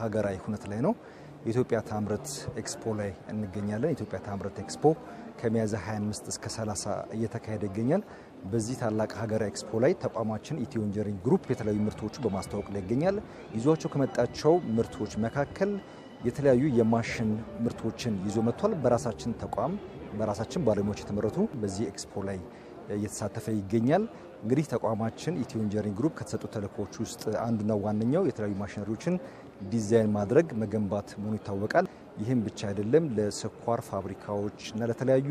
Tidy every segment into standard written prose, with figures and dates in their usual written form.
ሀገራዊ ሁነት ላይ ነው። የኢትዮጵያ ታምርት ኤክስፖ ላይ እንገኛለን። የኢትዮጵያ ታምርት ኤክስፖ ከሚያዝያ 25 እስከ 30 እየተካሄደ ይገኛል። በዚህ ታላቅ ሀገራዊ ኤክስፖ ላይ ተቋማችን ኢትዮ ኢንጂነሪንግ ግሩፕ የተለያዩ ምርቶቹ በማስተዋወቅ ላይ ይገኛል። ይዟቸው ከመጣቸው ምርቶች መካከል የተለያዩ የማሽን ምርቶችን ይዞ መጥቷል። በራሳችን ተቋም በራሳችን ባለሙያዎች የተመረቱ በዚህ ኤክስፖ ላይ እየተሳተፈ ይገኛል። እንግዲህ ተቋማችን ኢትዮ ኢንጂነሪንግ ግሩፕ ከተሰጡ ተልእኮዎች ውስጥ አንዱና ዋነኛው የተለያዩ ማሽነሪዎችን ዲዛይን ማድረግ መገንባት መሆኑ ይታወቃል። ይህም ብቻ አይደለም፣ ለስኳር ፋብሪካዎች እና ለተለያዩ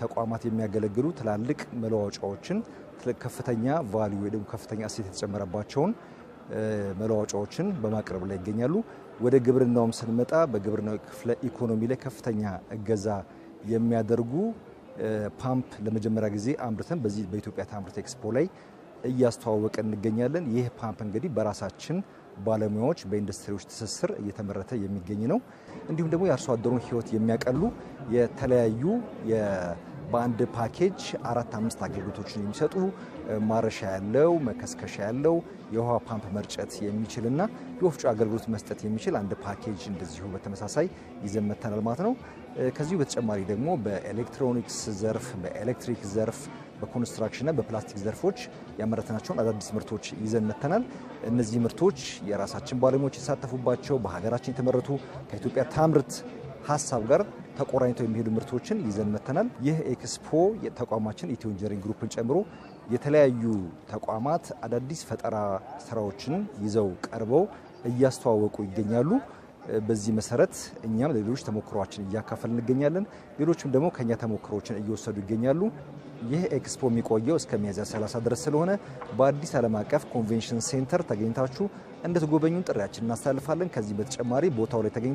ተቋማት የሚያገለግሉ ትላልቅ መለዋወጫዎችን ከፍተኛ value ወይ ደግሞ ከፍተኛ እሴት የተጨመረባቸውን መለዋወጫዎችን በማቅረብ ላይ ይገኛሉ። ወደ ግብርናውም ስንመጣ በግብርናው ክፍለ ኢኮኖሚ ላይ ከፍተኛ እገዛ የሚያደርጉ ፓምፕ ለመጀመሪያ ጊዜ አምርተን በዚህ በኢትዮጵያ ታምርት ኤክስፖ ላይ እያስተዋወቀ እንገኛለን። ይህ ፓምፕ እንግዲህ በራሳችን ባለሙያዎች በኢንዱስትሪዎች ትስስር እየተመረተ የሚገኝ ነው። እንዲሁም ደግሞ የአርሶ አደሩን ሕይወት የሚያቀሉ የተለያዩ በአንድ ፓኬጅ አራት አምስት አገልግሎቶችን የሚሰጡ ማረሻ ያለው፣ መከስከሻ ያለው፣ የውሃ ፓምፕ መርጨት የሚችልና የወፍጮ አገልግሎት መስጠት የሚችል አንድ ፓኬጅ እንደዚሁ በተመሳሳይ ይዘን መጥተናል ማለት ነው። ከዚሁ በተጨማሪ ደግሞ በኤሌክትሮኒክስ ዘርፍ፣ በኤሌክትሪክ ዘርፍ፣ በኮንስትራክሽንና በፕላስቲክ ዘርፎች ያመረትናቸውን አዳዲስ ምርቶች ይዘን መጥተናል። እነዚህ ምርቶች የራሳችን ባለሙያዎች የተሳተፉባቸው በሀገራችን የተመረቱ ከኢትዮጵያ ታምርት ሀሳብ ጋር ተቆራኝተው የሚሄዱ ምርቶችን ይዘን መጥተናል። ይህ ኤክስፖ የተቋማችን ኢትዮ ኢንጂነሪንግ ግሩፕን ጨምሮ የተለያዩ ተቋማት አዳዲስ ፈጠራ ስራዎችን ይዘው ቀርበው እያስተዋወቁ ይገኛሉ። በዚህ መሰረት እኛም ለሌሎች ተሞክሮችን እያካፈልን እንገኛለን። ሌሎችም ደግሞ ከኛ ተሞክሮችን እየወሰዱ ይገኛሉ። ይህ ኤክስፖ የሚቆየው እስከ ሚያዝያ 30 ድረስ ስለሆነ በአዲስ ዓለም አቀፍ ኮንቬንሽን ሴንተር ተገኝታችሁ እንድትጎበኙን ጥሪያችን እናስተላልፋለን። ከዚህ በተጨማሪ ቦታው ላይ ተገኝ